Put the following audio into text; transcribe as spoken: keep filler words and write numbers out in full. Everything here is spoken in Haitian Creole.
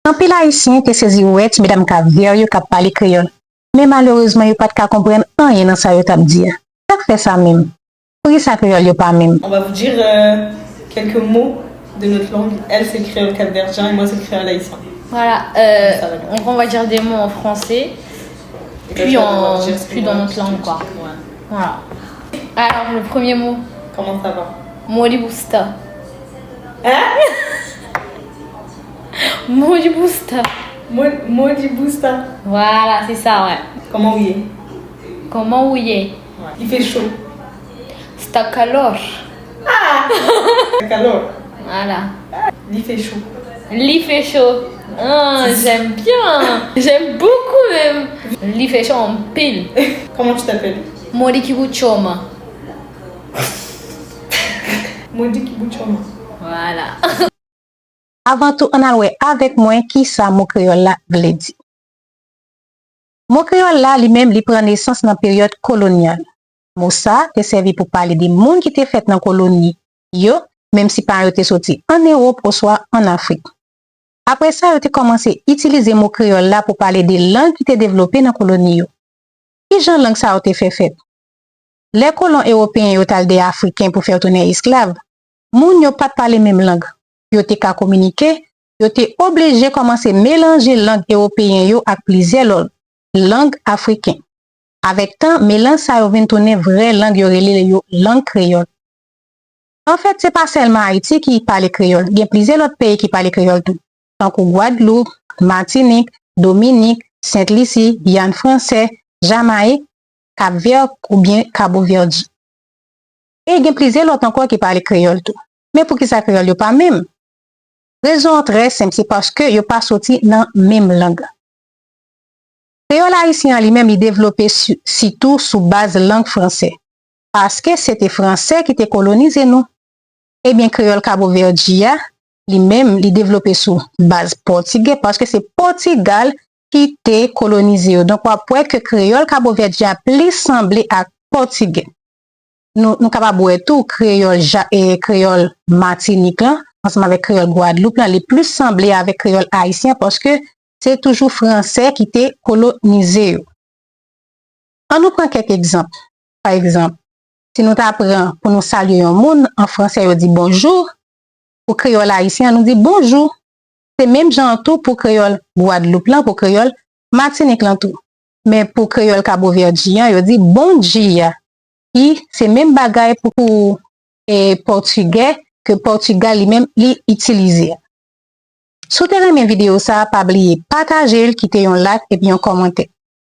Anpil Ayisyen te sezi wè ti medam Kapvè yo k ap pale kreyòl, men malerezman yo pa t ka konprann anyen nan sa yo t ap di a. Sa k fè sa menm? Poukisa kreyòl yo pa menm? On va vous dire euh, quelques mots de notre langue. Elle, c'est le créole capverdien et moi, c'est le créole haïtien. Voilà, euh, on va dire des mots en français, puis en, puis dans notre langue, quoi. Voilà. Alors, le premier mot. Comment ça va? Modi busta. Hein? Modi busta. Modi busta. Voilà, c'est ça, ouais. Comment vous y est? Comment vous y est? Li fè cho. Sta kalor. Ah! Sta kalor. Voilà. Li fè cho. Li fè cho. Ah, j'aime bien. J'aime beaucoup même. Li fè cho anpil. Comment tu t'appelles? Modi ki buchoma. Modi ki buchoma. Voilà. Avan tou, ann al wè avèk mwen kisa mo kreyòl la vle di. Mo kreyòl la, li menm, li pran nesans nan peryòd kolonyal. Mo sa a te sèvi pou pale de moun ki te fèt nan koloni yo, menm si paran yo te soti ann Ewòp oswa ann Afrik. Apre sa, yo te kòmanse itilize mo kreyòl la pou pale de lang ki te devlope nan koloni yo. Ki jan lang sa yo te fè fèt? Lè kolon ewopeyen yo t al dèyè Afriken pou fè yo tounen esklav, moun yo pa t pale menm lang. Pou yo te ka kominike, yo te oblije kòmanse melanje lang ewopeyen yo ak plizyè lòt lang afriken. Avèk tan, melanj sa yo vin tounen vrè lang yo rele yo lang kreyòl. Anfèt, se pa sèlman Ayiti ki pale kreyòl, gen plizyè lòt peyi ki pale kreyòl tou, tankou Gwadloup, Matinik, Dominik, Sent Lisi, Giyàn Fransè, Jamayik, Kapvè oubyen Kabovèdi. E gen plizyè lòt ankò ki pale kreyòl tou. Men poukisa kreyòl yo pa menm? Rezon an trè senp, se paske yo pa soti nan menm lang. Kreyòl ayisyen an li menm, li devlope si-, sitou sou baz lang fransè. Paske se te fransè ki te kolonize nou. Ebyen, kreyòl kabovèdi a, li menm, li devlope sou baz pòtigè, paske se Pòtigal ki te kolonize yo. Donk, w ap wè ke kreyòl kabovèdi a plis sanble ak pòtigè. Nou, nou kapab wè tou kreyòl ja-, e kreyòl Matinik lan, ansanm avèk kreyòl Gwadloup lan, li plis sanble avèk kreyòl ayisyen, paske se toujou fransè ki te kolonize yo. An nou pran kèk egzanp. Pa egzanp, si nou ta pran pou nou salye yon moun, an fransè yo di bonjou, pou kreyòl ayisyen an, nou di bonjou. Se menm jan an tou pou kreyòl Gwadloup lan, pou kreyòl Matinik lan tou. Men pou kreyòl kabovèdi an, yo di bondjia. Ki se menm bagay pou, pou, e, pòtigè ke Pòtigal li menm li itilize a. Si w te renmen videyo sa a, pa bliye pataje l, kite yon like epi yon kòmantè.